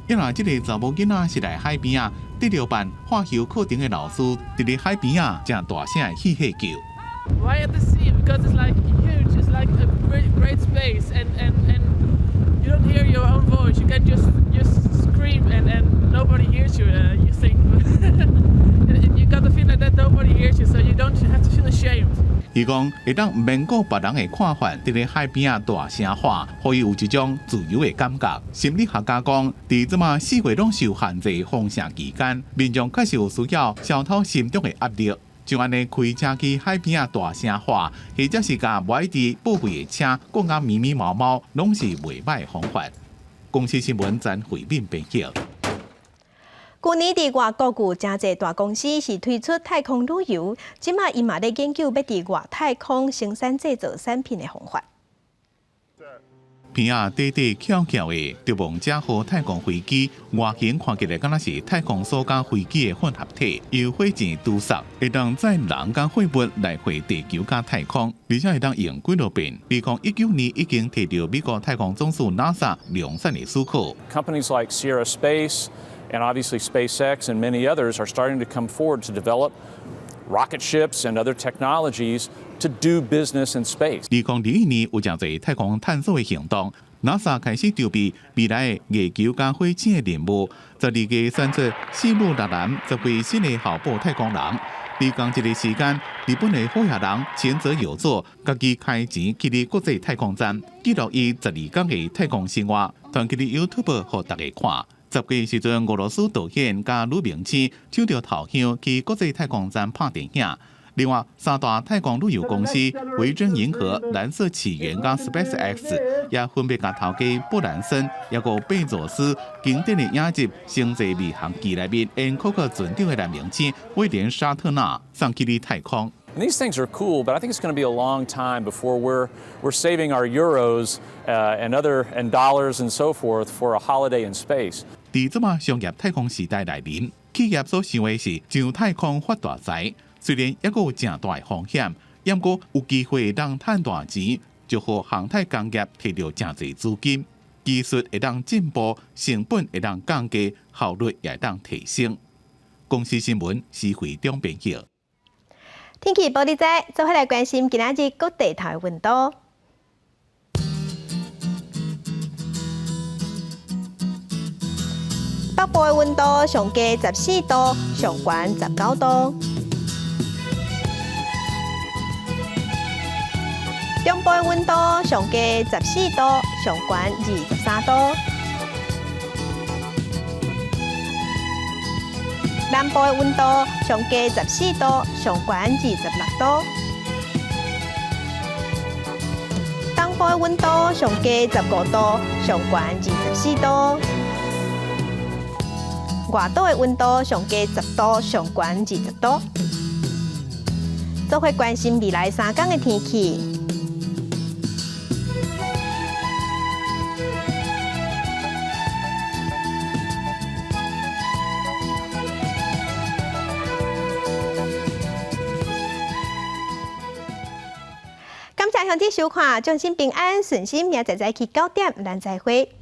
因為這个查某囡仔是來海邊仔，得著辦化學課程的老師，佇咧海邊仔誠大聲的嬉戲叫。 Why at the sea? Because it's like huge. It's like a great, great space, and you don't hear your own voice. You can just scream, and nobody hears you. You think you got the feeling that nobody hears you, so you don't have to feel ashamed. 伊講會當毋免顧別人的看法，佇咧海邊仔大聲喊，予伊有一種自由的感覺。心理學家講，佇這馬四月攏受限制封城期間，民眾確實有需要消透心中的壓力。就按呢開車去海邊仔大聲喊，或者是共無愛佇報廢的車講甲咪咪毛毛，攏是袂䆀的方法。公視新聞曾慧敏編輯。舊年佇外國有誠濟大公司是推出太空旅遊，這馬𪜶嘛咧研究欲佇外太空生產製造產品的方法。鼻仔短短翹翹的，德夢者號太空飛機外形看起來敢若是太空梭佮飛機的混合體，由火箭拄索，會當載人佮貨物來回地球佮太空，而且會當用幾落遍。2019年已經提著美國太空總署 NASA 量產的許可。 Companies like Sierra Space and obviously SpaceX and many others are starting to come forward to develop rocket ships and other technologies to do business in space. 2021年有誠濟太空探索的行動，NASA 開始籌備未來的月球佮火星的任務。12月選出四女六男10位新的候補太空人。佇仝一个時間，日本的好額人前澤友作家己開錢去佇國際太空站，記錄伊12工的太空生活，傳去佇 YouTube 予大家看。10月時陣，俄羅斯導演佮女明星搶著頭香去國際太空站拍電影。另外，三大太空旅遊公司維珍銀河、藍色起源佮 SpaceX 也分別共頭家布蘭森，抑閣貝佐斯經典的影集《星際迷航》內面演柯克船長的男明星威廉沙特納送去佇太空。 And these things are cool, but I think it's going to be a long time before we're saving our euros and other and dollars and so forth for a holiday in space. 佇這馬商業太空時代來臨，企業所想的是上太空發大財。雖然猶閣有誠大的風險，毋過有機會會當趁大錢，就予航太工業提著誠濟資金，技術會當進步，成本會當降低，效率也會當提升。公視新聞施惠中編輯。天氣報你知，做伙來關心今仔日各地頭的溫度。北部的溫度上低14度，上懸19度。中部的溫度上低14度，上懸23度。南部的溫度上低14度，上懸26度。東部的溫度上低15度，上懸24度。外島的溫度上低10度，上懸20度。做伙關心未來3工的天氣。感謝。謝鄉親收看，眾生平安順心，明仔載早起9點，咱再會。